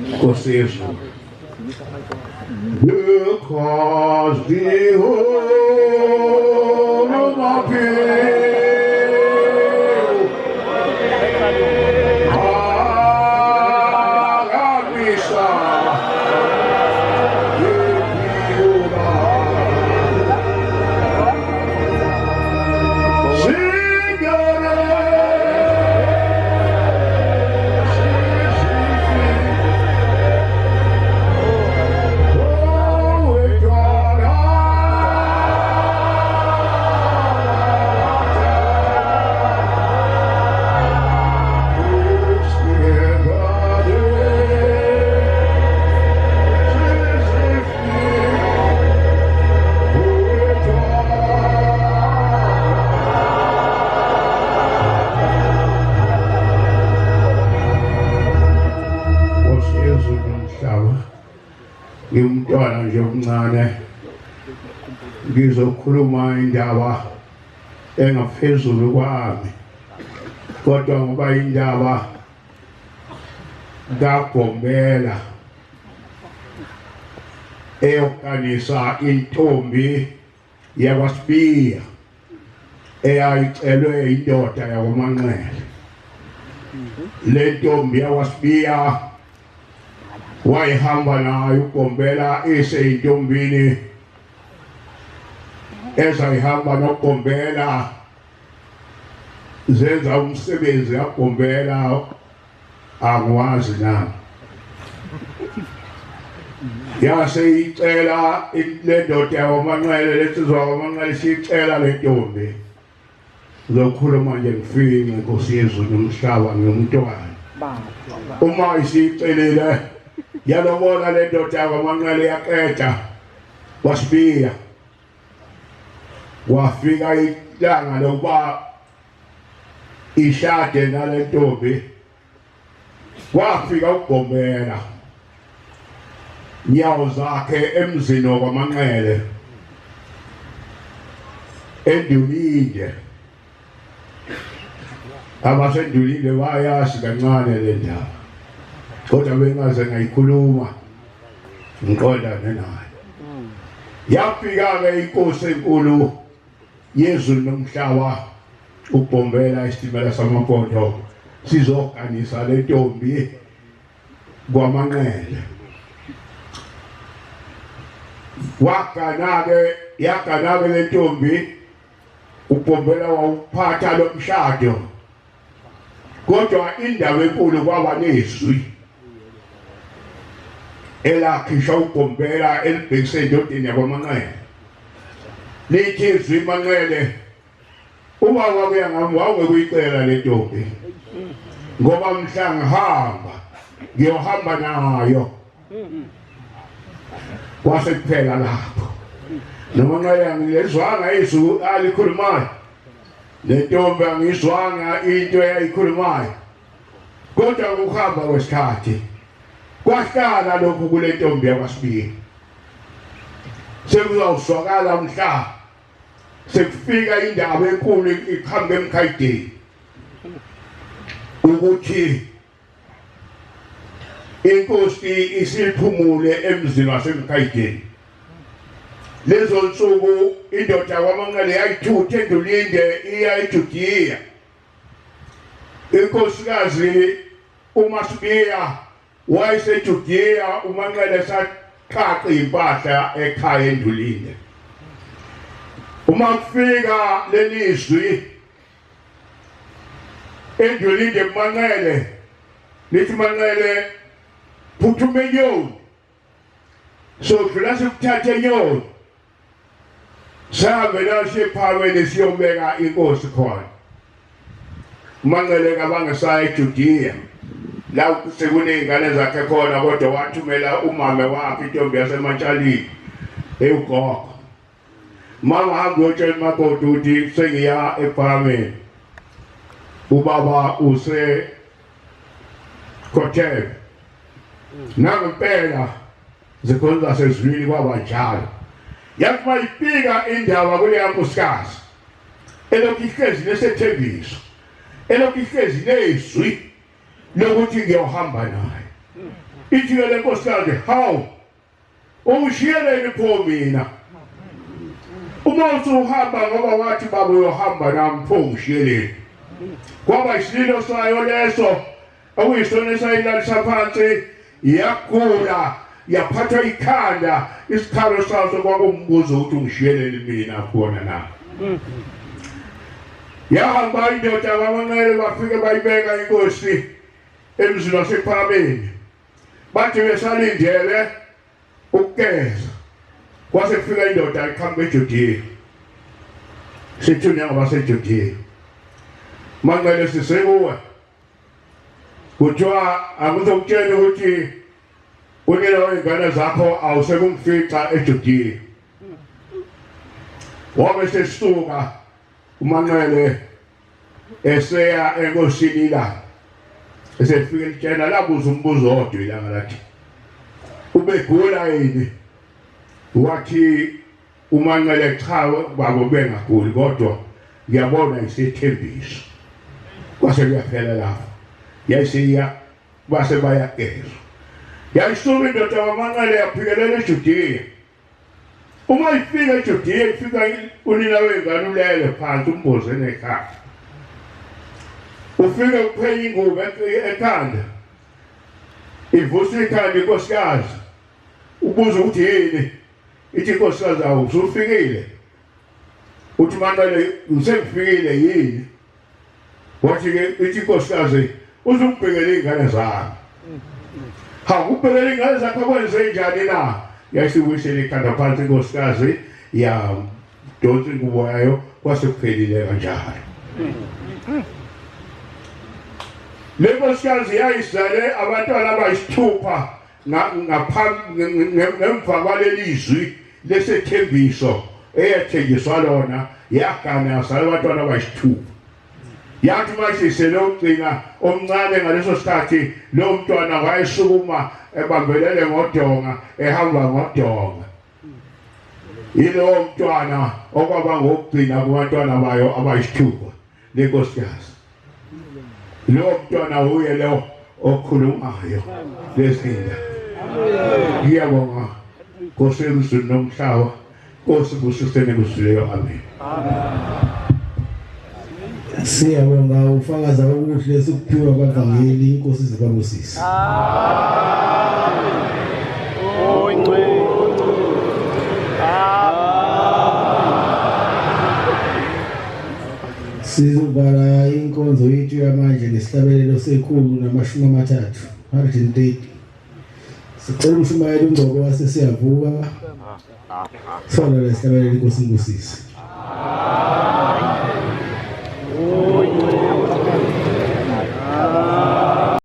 Nkosi yezulu. Because the whole of my Nkosi yezulu nomhlaba, ngimntwana nje omncane, ngizokhuluma indaba engaphezulu kwami, kodwa ngoba indaba kaGombela eyokanisa intombi yakwaSibiya eyayicelwe indoda yakwaManxele. Le ntombi yakwaSibiya wayihamba nayo uGombela iseyintombini ezayihamba noGombela zenza umsebenzi kaGombela angiwazi nami. Yase icela le ndoda yakwaManqele, lensizwa yakwaManqele isicela le ntombi. Ngizokhuluma nje ngifinqe Nkosi yezulu nomhlaba ngiyumntwana. Uma isicelile yalobola le ndoda yakwaManqele yaqeda wasibiya. Wafika ilanga lokuba ishade nale ntombi, kwafika uGomela nyawo zakhe emzini wakwaManqele eNdulinde. AbaseNdulinde bayazi kancane le ndaba, kodwa bengaze ngayikhuluma ngiqondane nayo. Yafika-ke inkosi enkulu yezulu nomhlaba ukubhombela isitimela samampondo sizoganisa le ntombi kwaManqele. Wagana-ke, yagana-ke le ntombi, ubhombela wawuphatha lo mshado, kodwa indaba enkulu kwaba nezwi elakhishwa uGombela elibhekise endodeni yakwaManqele, lithi izwi Manqele, uma wabuya ngami wawungekuyicela le ntombi, ngoba mhla ngihamba ngiyohamba nayo. Kwase kuphela lapho. Noma nxa angilezwanga izwi alikhulumayo le ntombi, angizwanga into eyayikhulumayo, kodwa ukuhamba kwesikhathi kwahlala lokhu kule ntombi yakwaSibiya. Sekuzawuzwakala mhla sekufika indaba enkulu iqhamuka emkhayideni ukuthi inkosi isiphumule emzini wasemkhayideni. Lezo nsuku indoda yakwaManqele yayithutha eNdulinde iya eJudiya. Inkosikazi uMasibiya wayeseJudiya, uManqele saqaqa impahla ekhaya eNdulinde. Uma kufika lelizwi eNdulinde kuManqele lithi, Manqele, phuthuma enyoni, sodlula sikuthathe enyoni sihambe nayo siyephaweni siyobeka inkosi khona. UManqele kabangesaya eJudiya la sekuney'ngane zakhe khona, kodwa wathumela umame wakhe, intombi yaseMantshalini ewugogo, mama hamba uyotshela umakoti ukuthi sengiya ephakameni, ubaba use khothele. Nangempela zikhona zasezulwini kwaba njalo. Yathi mayifika indaba kuleya nkosikazi elokhu ihlezi nesethembiso, elokhu ihlezi nezwi. lokuthi ngiyohamba naye. Ithi-ke le nkosikazi, hawu, ungishiyeleni pho mina? Uma usuhamba ngoba wathi baba uyohamba nami, pho ungishiyeleni? Kwaba isililo sayo leso okuyisona esayilalisa phansi, yagula yaphathwa ikhanda. Isikhalo saso kwakumbuzo ukuthi ungishiyeleni mina khona na? Yahamba indoda kaManqele, bafike bayibeka inkosi emzini wasePhakameni. Bathi besalindele ukugeza, kwase kufika indoda iqhamuka eJudiya, sithunywa ngabaseJudiya. Manqele, sisekuwe, kuthiwa angizokutshela ukuthi unina wey'ngane zakho awusekumfica eJudiya. Wabe sesuka uManqele eseya enkosini ilanga, esefika elitshena labuza umbuzo odwa ilanga, lathi ubegula yini? Wathi uManqele, cha baba, ubengaguli, kodwa ngiyabona isethembiso. Kwase kuyaphela lapho, yayisiya base bayagezwa. Yayisuka indoda kaManqele yaphikelela eJudiya. Uma ifika eJudiya, ifika unina wengane ulele phansi umboze nekhanda. Ufike uphenya ingubo ekhanda, ivusa ikhanda inkosikazi, ubuza ukuthi yini. Ithi inkosikazi, awu, usufikile? Uthi Manqele, ngisengifikile, yini? Wathi-ke, ithi inkosikazi, uzungibhekele iy'ngane zami. Hawu, ubhekele iy'ngane zakho kwenze njani na? Yayisiwisele ikhanda phansi inkosikazi, yadonsa ingubo yayo, kwase kuphelile kanjalo. Le nkosikazi yayizale abantwana abayisithupha ngaphambi ngemva kwaleli zwi lesethembiso eyathenjiswa lona, yagana yazala abantwana abayisithupha. Yathi uma isisele ukugcina omncane ngaleso sikhathi, lo mntwana wayesukuma ebambelele ngodonga, ehamba ngodonga. Yilowo mntwana okwaba ngokugcina kubantwana bayo abayisithupha lenkosikazi. Lowo mntwana uye lo okhulumayo lezinda. Ngiyabonga Nkosi yezulu nomhlaba, Nkosi busisene kusileyo, amen. Siyabonga ufakaza okuhle esikuphiwa kwavangeli, inkosi zibabusise. Sizovala inkonzo yethu yamanje ngesihlabelelo se-130, 130. Sicela umshumayeli uNgcobo waseSiyavuka. Sona lesihlabelelo, inkosi ibusise.